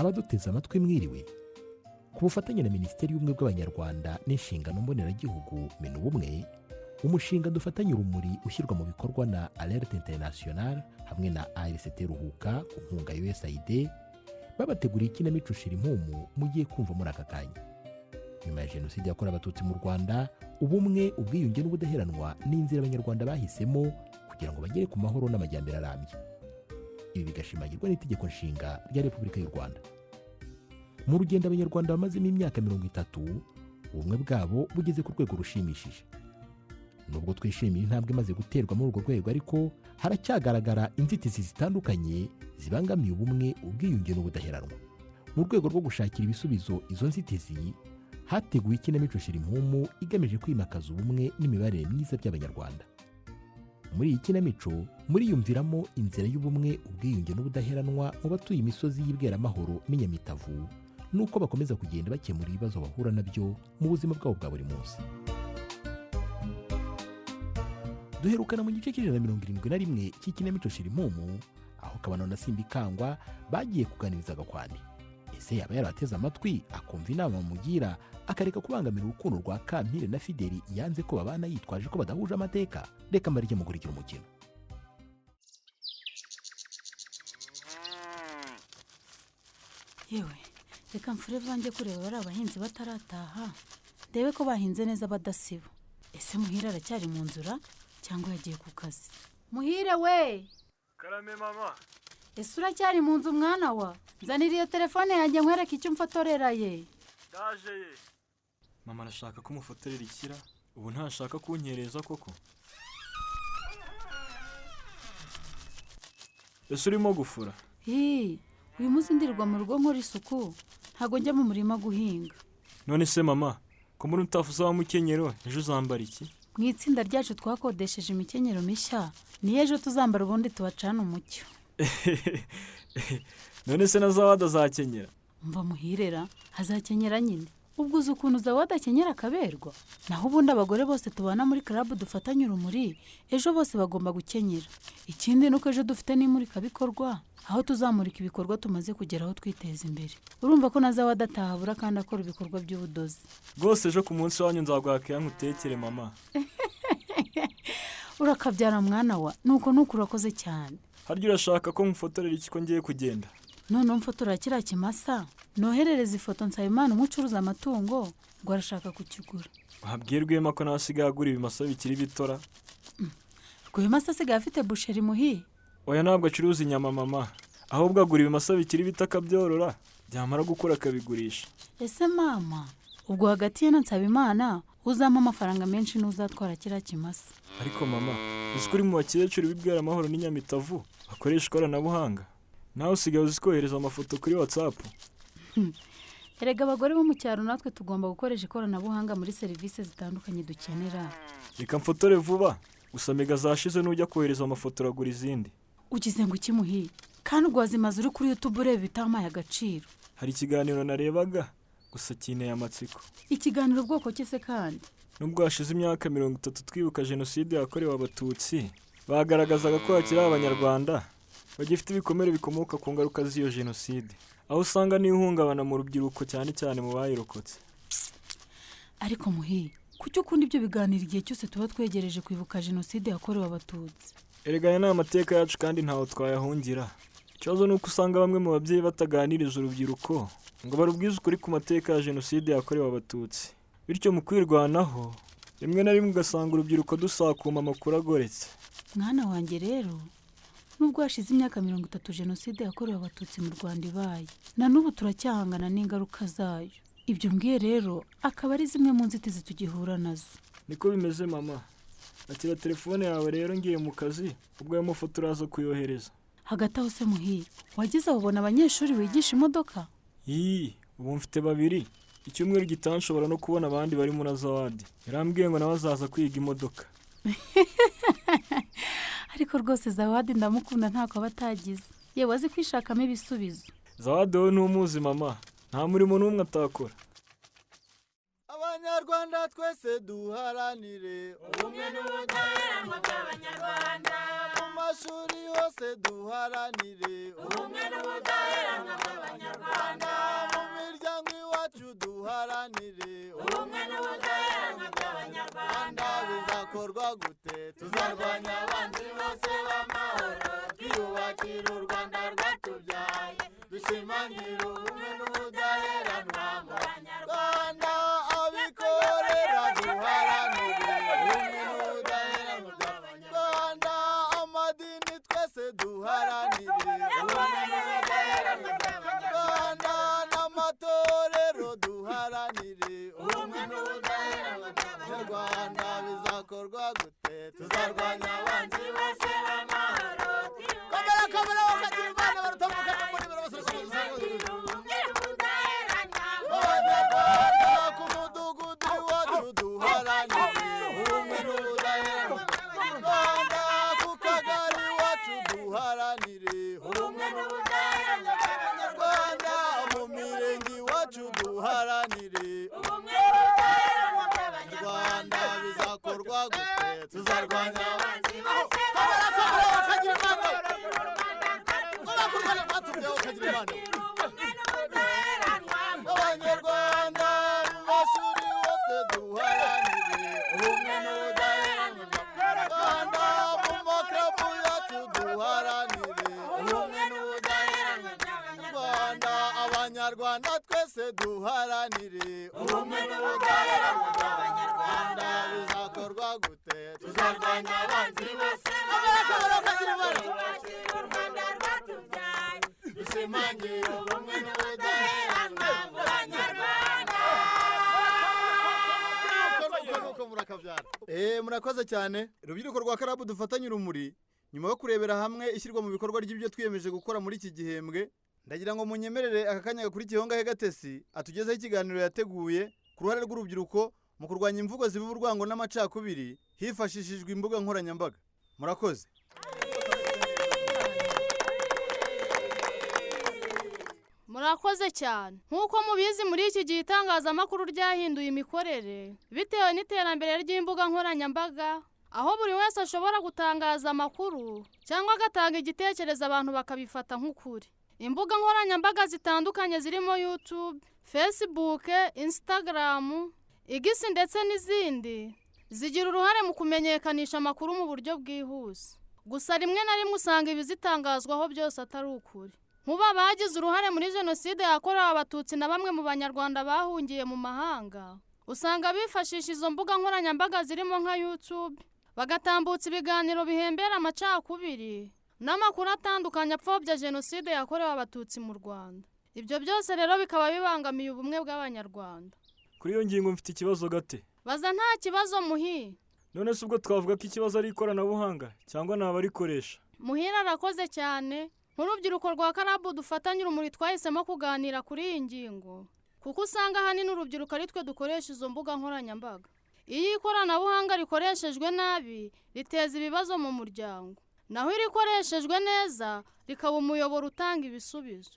Abaduteze amatwi, mwiriwe. Ku bufatanye na Minisiteri y'Ubumwe bw'Abanyarwanda n'Inshingano Mboneragihugu, Minubumwe, umushinga Dufatanye Urumuri ushyirwa mu bikorwa na Alert International hamwe na ARCT Ruhuka ku nkunga ya USAID, babateguriye ikinamico Shira Impumu mugiye kumva muri aka kanya. Nyuma ya Jenoside yakorewe Abatutsi mu Rwanda, ubumwe, ubwiyunge n'ubudaheranwa ni inzira Abanyarwanda bahisemo kugira ngo bagere ku mahoro n'amajyambere arambye. Ibi bigashimangirwa n'Itegeko Nshinga rya Repubulika y'u Rwanda. Mu rugendo Abanyarwanda bamazemo imyaka 30, ubumwe bwabo bugeze ku rwego rushimishije. Nubwo twishimiye intambwe imaze guterwa muri urwo rwego, ariko haracyagaragara inzitizi zitandukanye zibangamiye ubumwe, ubwiyunge n'ubudaheranwa. Mu rwego rwo gushakira ibisubizo izo nzitizi, hateguwe ikinamico Shira Impumu igamije kwimakaza ubumwe n'imibanire myiza by'Abanyarwanda. Muri iyi kinamico muriyumviramo inzira y'ubumwe, ubwiyunge n'ubudaheranwa mu batuye imisozi y'Ibweramahoro n'Inyamitavu, n'uko bakomeza kugenda bakemura ibibazo bahura nabyo mu buzima bwabo bwa buri munsi. Duherukana mu gice cy'171 cy'ikinamico Shira Impumu, aho Kabano na Simbikangwa bagiye kuganiriza Gakwandi. Ese yaba yarabateze amatwi, akumva inama bamugira, akareka kubangamira urukundo rwa Kampire na Fideli yanze ko babana yitwaje ko badahuje amateka? Reka mbareke mukurikira umukino. Yewe, reka mfure vange kureba bari abahinzi batarataha, ndebe ko bahinze neza badasiba. Ese Muhire aracyari mu nzura cyangwa yagiye ku kazi? Muhire we! Karame, mama. Ese uracyari mu nzu, mwana wa? Nzanira iyo telefone yanjye nkwereke icyo umfotorera ye. Ndaje ye. Mama arashaka ko umufotorera ikira? Ubu ntashaka kunkereza koko? Ese urimo gufura? Hii, uyu munsi ndirirwa mu rugo nkora isuku, ntabwo njya mu murima guhinga. None se mama, ko muri utafuza wa mukenyero, ejo uzambara iki? Mu itsinda ryacu twakodesheje imikenyero mishya, niyo ejo tuzambara, ubundi tubacana umucyo. None se na Zawadi azakenyera? Mva muhirera, azakenyera nyine. Ubwo uzi ukuntu Zawadi akenyera akaberwa? Naho ubundi abagore bose tubana muri club Dufatanye Urumuri, ejo bose bagomba gukenyera. Ikindi ni uko ejo dufite n'imurikabikorwa, aho tuzamurika ibikorwa tumaze kugeraho twiteza imbere. Urumva ko na Zawadi atahabura kandi akora ibikorwa by'ubudozi. Rwose ejo ku munsi wanyu nzaguha keya nkutekere, mama. Urakabyara, mwana wa. Nuko nuko, urakoze cyane. Harya urashaka ko nkufotorera iki, ko ngiye kugenda? Noneho mfotora kiriya kimasa, noherereza ifoto Nsabimana umucuruza amatungo, ngo arashaka kukigura. Wabwiye Rwema ko nawe asigaye agura ibimasa bikiri bitora? Rwema se asigaye afite boucherie, Muhi? Oya, ntabwo acuruza inyama, mama. Ahubwo agura ibimasa bikiri bito akabyorora, byamara gukura akabigurisha. Ese mama, ubwo hagati ye na Nsabimana, uzampa amafaranga menshi n'uzatwara kiriya kimasa? Ariko mama, uzi ko uri mu bakecuru b'Ibweramahoro n'Inyamitavu bakoresha ikoranabuhanga? Nawe usigaye uzi kohereza amafoto kuri WhatsApp. Erega abagore bo mu cyaro natwe tugomba gukoresha ikoranabuhanga muri serivisi zitandukanye dukenera. Reka mfotore vuba. Gusa mega zashize, nujya kohereza amafoto uragura izindi. Ugize ngo iki, Muhi? Kandi ubwo wazimaze uri kuri YouTube ureba ibitamaye agaciro. Hari ikiganiro narebaga, gusa kinteye amatsiko. Ikiganiro bwoko ki se kandi? Nubwo hashize imyaka 30 twibuka Jenoside yakorewe Abatutsi, bagaragazaga ko hakiri Abanyarwanda bagifite ibikomere bikomoka ku ngaruka z'iyo jenoside, aho usanga n'ihungabana mu rubyiruko, cyane cyane mu bayirokotse. Ariko Muhi, kuki ukunda ibyo biganiro igihe cyose tuba twegereje kwibuka Jenoside yakorewe Abatutsi? Erega aya ni amateka yacu kandi ntaho twayahungira. Ikibazo ni uko usanga bamwe mu babyeyi bataganiriza urubyiruko ngo barubwize ukuri ku mateka ya Jenoside yakorewe Abatutsi, bityo mu kwirwanaho rimwe na rimwe ugasanga urubyiruko dusakuma amakuru agoretse. Mwana wanjye rero, nubwo hashize imyaka 30 Jenoside yakorewe Abatutsi mu Rwanda ibaye, na n'ubu turacyahangana n'ingaruka zayo. Ibyo mbwiye rero akaba ari zimwe mu nzitizi tugihura nazo. Niko bimeze, mama. Akira telefone yawe rero, ngiye mu kazi. Ubwo ayo mafoto uraza kuyohereza. Hagati aho se Muhire, wagize aho ubona abanyeshuri wigisha imodoka? Yii, ubu mfite babiri. Icyumweru gitaha nshobora no kubona abandi barimo na Zawadi. Yarambwiye ngo nawe azaza kwiga imodoka. Ariko rwose Zawadi ndamukunda, ntako aba atagize. Yewe, azi kwishakamo ibisubizo. Zawadi wowe ntumuzi, mama. Nta murimo n'umwe atakora. Abanyarwanda twese duharanire ubumwe n'ubudaheranwa bw'Abanyarwanda. Mu mashuri hose. twese duharanire ubumwe n'ubudaheranwa bw'Abanyarwanda. Mu miryango iwacu duharanire ubumwe n'ubudaheranwa bw'Abanyarwanda. Bizakorwa gute? Tuzarwanya abanzi bose b'amahoro, twiyubakira u Rwanda rwatubyaye, dushimangira ubumwe n'ubudaheranwa mu Banyarwanda. Abikorera duharanire ubumwe n'ubudaheranwa bw'Abanyarwanda. Amadini twese duharanire ubumwe n'ubudaheranwa bw'Abanyarwanda. N'amatorero duharanire ubumwe n'ubudaheranwa bw'Abanyarwanda. Bizakorwa gute? Tuzarwanya abanzi bose b'amahoro. Komera komera bakagira Imana, barutambuka no muri Abanyarwanda. Ku mudugudu iwacu duharanire ubumwe n'ubudaheranwa bw'Abanyarwanda. Ku kagari iwacu duharanire ubumwe n'ubudaheranwa bw'Abanyarwanda. Mu mirenge iwacu duharanire ubumwe n'ubudaheranwa bw'Abanyarwanda. Bizakorwa gute? Tuzarwanya abanzi bose. Komera komera bakagira Imana, komera rwatubyaye bakagira Imana. Abanyarwanda mu mashuri hose duharanire ubumwe n'ubudaheranwa bw'Abanyarwanda. Mu maklabu yacu duharanire ubumwe n'ubudaheranwa bw'Abanyarwanda. Abanyarwanda twese duharanire ubumwe n'ubudaheranwa bw'Abanyarwanda. Bizakorwa gute? Tuzarwanya abanzi bose. Komera komera bakagira Imana, dushimangira ubumwe n'ubudaheranwa mu Banyarwanda. Murakoze cyane rubyiruko rwa Karabu Dufatanye Urumuri. Nyuma yo kurebera hamwe ishyirwa mu bikorwa ry'ibyo twiyemeje gukora muri iki gihembwe, ndagira ngo munyemerere aka kanya gakurikiyeho ngahe Gatesi atugezeho ikiganiro yateguye ku ruhare rw'urubyiruko mu kurwanya imvugo zibiba urwango n'amacakubiri hifashishijwe imbuga nkoranyambaga. Murakoze. Murakoze cyane. Nk'uko mubizi, muri iki gihe itangazamakuru ryahinduye imikorere bitewe n'iterambere ry'imbuga nkoranyambaga, aho buri wese ashobora gutangaza amakuru cyangwa agatanga igitekerezo abantu bakabifata nk'ukuri. Imbuga nkoranyambaga zitandukanye zirimo YouTube, Facebook, Instagram, X ndetse n'izindi zigira uruhare mu kumenyekanisha amakuru mu buryo bwihuse. Gusa rimwe na rimwe usanga ibizitangazwaho byose atari ukuri. Nkuba bagize uruhare muri jenoside yakorewe Abatutsi na bamwe mu Banyarwanda bahungiye mu mahanga, usanga bifashisha izo mbuga nkoranyambaga zirimo nka YouTube, bagatambutsa ibiganiro bihembera amacakubiri n'amakuru atandukanye apfobya jenoside yakorewe Abatutsi mu Rwanda. Ibyo byose rero bikaba bibangamiye ubumwe bw'Abanyarwanda. Kuri iyo ngingo mfite ikibazo, Gate. Baza, nta kibazo, Muhi. None se ubwo twavuga ko ikibazo ari ikoranabuhanga cyangwa ni abarikoresha? Muhira arakoze cyane. Nk'urubyiruko rwa Karabu Dufatanye Urumuri, twahisemo kuganira kuri iyi ngingo kuko usanga ahanini urubyiruko ari twe dukoresha izo mbuga nkoranyambaga. Iyo ikoranabuhanga rikoreshejwe nabi riteza ibibazo mu muryango, naho irikoreshejwe neza rikaba umuyoboro utanga ibisubizo.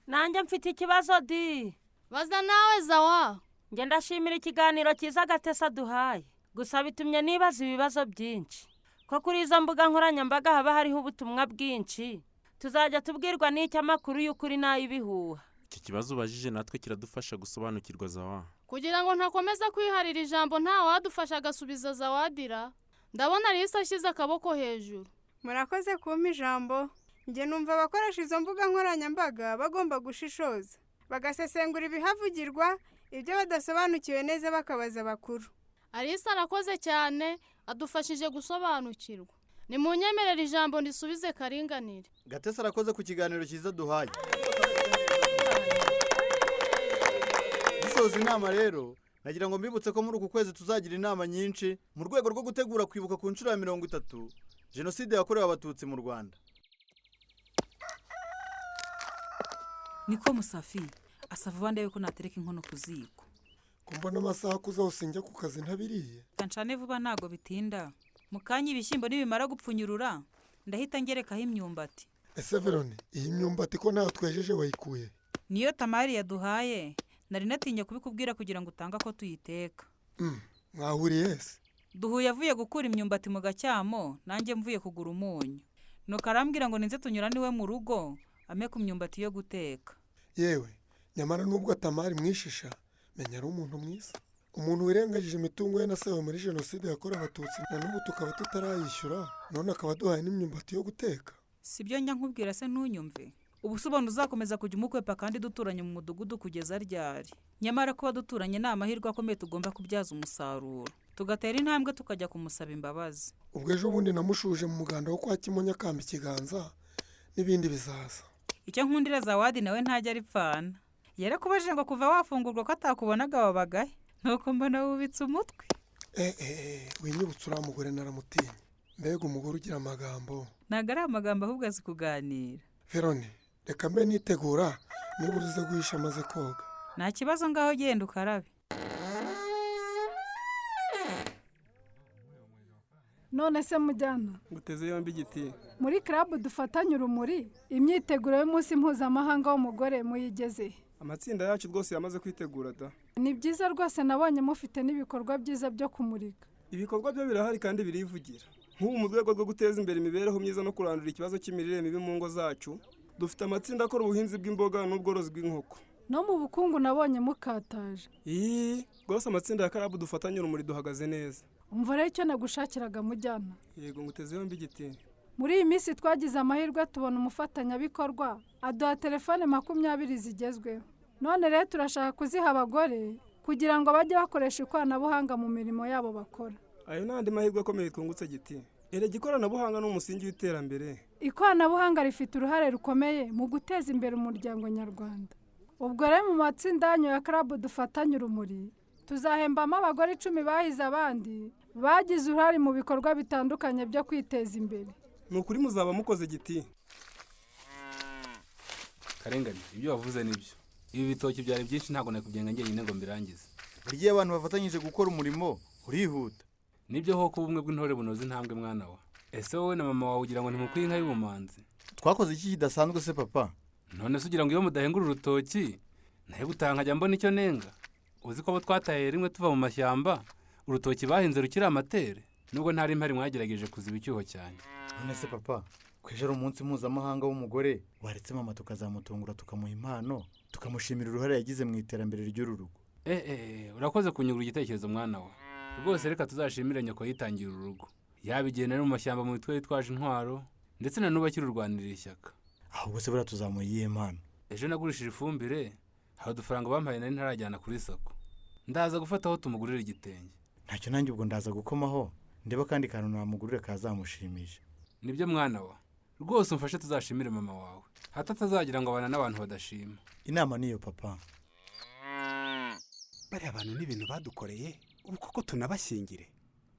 Nanjye mfite ikibazo di. Baza nawe, Zawa. Njye ndashimira ikiganiro cyiza Gatesa duhaye, gusa bitumye nibaza ibibazo byinshi. Ko kuri izo mbuga nkoranyambaga haba hariho ubutumwa bwinshi, tuzajya tubwirwa n'icyo amakuru y'ukuri n'ay'ibihuha? Iki kibazo ubajije natwe kiradufasha gusobanukirwa, Zawa. Kugira ngo ntakomeza kwiharira ijambo, nta wadufasha agasubiza Zawadira? Ndabona Alisa ashyize akaboko hejuru. Murakoze kumpa ijambo. Njye numva abakoresha izo mbuga nkoranyambaga bagomba gushishoza, bagasesengura ibihavugirwa, ibyo badasobanukiwe neza bakabaza abakuru. Alisa arakoze cyane, adufashije gusobanukirwa. Ni mu nyemerera ijambo ndisubize Karinganire. Gatesi arakoze ku kiganiro cyiza duhaye. Dusoza inama rero, nagira ngo mbibutse ko muri uku kwezi tuzagira inama nyinshi mu rwego rwo gutegura kwibuka ku nshuro ya 30 jenoside yakorewe Abatutsi mu Rwanda. Niko Musafi, asa vuba ndebe ko natereka inkono ku ziko. Ko mbona amasaha akuze hose njya ku kazi ntabiriye? Ncane vuba, ntago bitinda. Mu kanya ibishyimbo nibimara gupfunyurura ndahita ngerekaho imyumbati. Ese Veroni, iyi myumbati ko ntayo twejeje wayikuye? Niyo Tamari yaduhaye. Nari natinye kubikubwira kugira ngo utange ko tuyiteka. Mwahuriye ese? Duhuye avuye gukura imyumbati mu gacyamo, nanjye mvuye kugura umunyu. Nuko arambwira ngo ninze tunyurane iwe mu rugo ampe ku myumbati yo guteka. Yewe, nyamara nubwo Tamari mwishisha, menya ari umuntu mwiza, umuntu wirengagije imitungo ye nasawe muri jenoside yakorewe Abatutsi, na n'ubu tukaba tutarayishyura, none akaba aduhaye n'imyumbati yo guteka. Si byo njya nkubwira se ntunyumve? Ubu se ubona uzakomeza kujya umukwepa kandi duturanye mu mudugudu kugeza ryari? Nyamara kuba duturanye ni amahirwe akomeye tugomba kubyaza umusaruro, tugatera intambwe tukajya kumusaba imbabazi. Ubwo ejo bundi namushuje mu muganda wo kwa Kimonyo akamba ikiganza, n'ibindi bizaza. Icyo nkundira Zawadi, nawe ntajya aripfana. Yarakubajije ngo kuva wafungurwa ko atakubonaga wabagahe, nuko mbona wubitse umutwe. Eh, winyibutse uriya mugore, naramutinye. Mbega umugore ugira amagambo! Ntabwo ari amagambo, ahubwo azi kuganira. Verone, reka mbe nitegura, niba uze guhisha amaze koga. Nta kibazo, ngaho genda ukarabe. None se mujyana? Nguteze yombi igiti. Muri club Dufatanye Urumuri, imyiteguro y'umunsi mpuzamahanga w'umugore muyigeze? Amatsinda yacu rwose yamaze kwitegura da. Ni byiza rwose, nabonye mufite n'ibikorwa byiza byo kumurika. Ibikorwa byo birahari kandi birivugira. Nk'ubu mu rwego rwo guteza imbere imibereho myiza no kurandura ikibazo cy'imirire mibi mu ngo zacu, dufite amatsinda akora ubuhinzi bw'imboga n'ubworozi bw'inkoko. No mu bukungu nabonye mukataje. Ii, rwose amatsinda ya club Dufatanye Urumuri duhagaze neza. Umva rero icyo nagushakiraga, mujyana. Yego, nguteze yombi igiti. Muri iyi minsi twagize amahirwe tubona umufatanyabikorwa aduha telefone 20 zigezweho. None rero turashaka kuziha abagore kugira ngo bajye bakoresha ikoranabuhanga mu mirimo yabo bakora. Ayo ni andi mahirwe akomeye twungutse giti. Erega ikoranabuhanga ni umusingi w'iterambere. Ikoranabuhanga rifite uruhare rukomeye mu guteza imbere umuryango nyarwanda. Ubwo rero mu matsinda yanyu ya club Dufatanye Urumuri tuzahembamo abagore 10 bahize abandi bagize uruhare mu bikorwa bitandukanye byo kwiteza imbere. Ni ukuri muzaba mukoze giti. Karengane, ibyo wavuze nibyo. Ibi bitoki byari byinshi, ntabwo nakubyenga njyenyine ngo mbirangize. Burya iyo abantu bafatanyije gukora umurimo urihuta. Nibyo koko, ubumwe bw'intore bunoza intambwe. Mwana wa, ese wowe na mama wawe ugira ngo ntimukwiye inka y'ubumanzi? Twakoze iki kidasanzwe se papa? None se ugira ngo iyo mudahengura urutoki nawe gutaha nkajya mbona icyo nenga? Uzi ko abo twataye rimwe tuva mu mashyamba, urutoki bahinze rukiri amatere, nubwo ntari mpari mwagerageje kuziba icyuho cyane. None se papa, ko ejo ari umunsi mpuzamahanga w'umugore, waretse mama tukazamutungura tukamuha impano, tukamushimira uruhare yagize mu iterambere ry'uru rugo? Eh, urakoze kunyungura igitekerezo mwana wa. Rwose reka tuzashimire nyoko yitangira uru rugo, yaba igihe nari mu mashyamba mu mitwe yitwaje intwaro, ndetse na n'ubu akirurwanirira ishyaka. Ahubwo se buriya tuzamuha iyihe mpano? Ejo nagurishije ifumbire, hari udufaranga bampaye nari ntarajyana kuri SACCO. Ndaza gufata aho tumugurira igitenge. Ntacyo, nanjye ubwo ndaza gukomaho ndeba akandi kantu namugurire kazamushimisha. Nibyo mwana wa, rwose umfashe tuzashimire mama wawe, hato atazagira ngo abana n'abantu badashima. Inama niyo papa. Bariya bantu n'ibintu badukoreye, ubu koko tunabashyingire?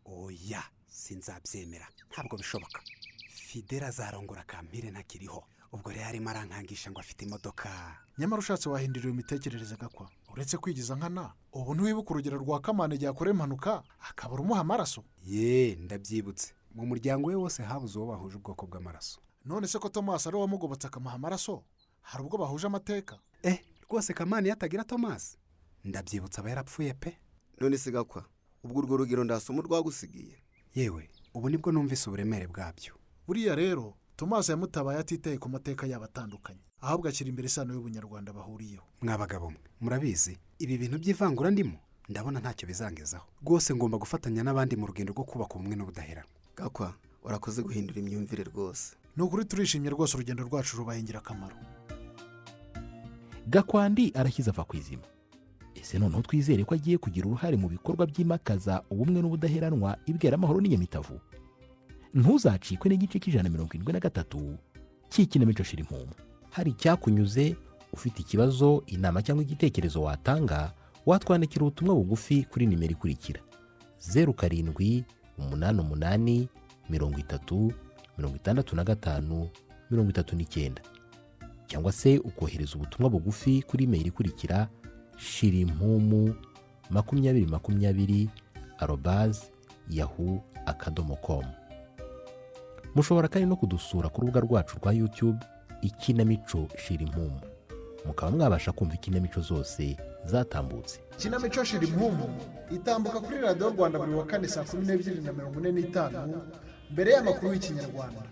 Oya, sinzabyemera, ntabwo bishoboka. Fidela azarongora Kampire ntakiriho. Ubwo rero arimo arankangisha ngo afite imodoka. Nyamara ushatse wahindurira imitekerereze gakwa. Uretse kwigiza nkana, ubu ntiwibuka urugero rwa Kamana igihe akora impanuka akabura umuha amaraso? Ye, ndabyibutse. Mu muryango we wose habuze uwo bahuje ubwoko bw'amaraso. None se ko Tomasi ari we wamugobotse akamuha amaraso, hari ubwo bahuje amateka? Eh, rwose Kamana iyo atagira Tomasi, ndabyibutsa, aba yarapfuye pe. None se gakwa, ubwo urwo rugero ndasoma urwagusigiye? Yewe, ubu nibwo numvise uburemere bwabyo. Buriya rero Tomasi yamutabaye atitaye ku mateka yabo atandukanye, ahubwo ashyira imbere isano y'ubunyarwanda bahuriyeho. Mwabagabo mwe, murabizi, ibi bintu by'ivangura ndimo ndabona ntacyo bizangezaho. Rwose ngomba gufatanya n'abandi mu rugendo rwo kubaka ubumwe n'ubudaheranwa. Gakwa, urakoze guhindura imyumvire rwose. Ni ukuri turishimye rwose, urugendo rwacu rubaye ingirakamaro. Gakwandi arashyize ava ku izima. Ese noneho twizere ko agiye kugira uruhare mu bikorwa byimakaza ubumwe n'ubudaheranwa ibweramahoro n'inyamitavu? Ntuzacikwe n'igice cya 173 cy'ikinamico Shira Impumu. Hari icyakunyuze, ufite ikibazo, inama cyangwa igitekerezo watanga, watwandikira ubutumwa bugufi kuri nimero ikurikira: 0788 30 65 39, cyangwa se ukohereza ubutumwa bugufi kuri imeri ikurikira: shirimpumu2020@yahoo.com. Mushobora kandi no kudusura ku rubuga rwacu rwa YouTube Ikinamico Shira Impumu, mukaba mwabasha kumva ikinamico zose zatambutse. Ikinamico Shira Impumu itambuka kuri Radiyo Rwanda buri wa kane saa 12:45 mbere y'amakuru y'Ikinyarwanda.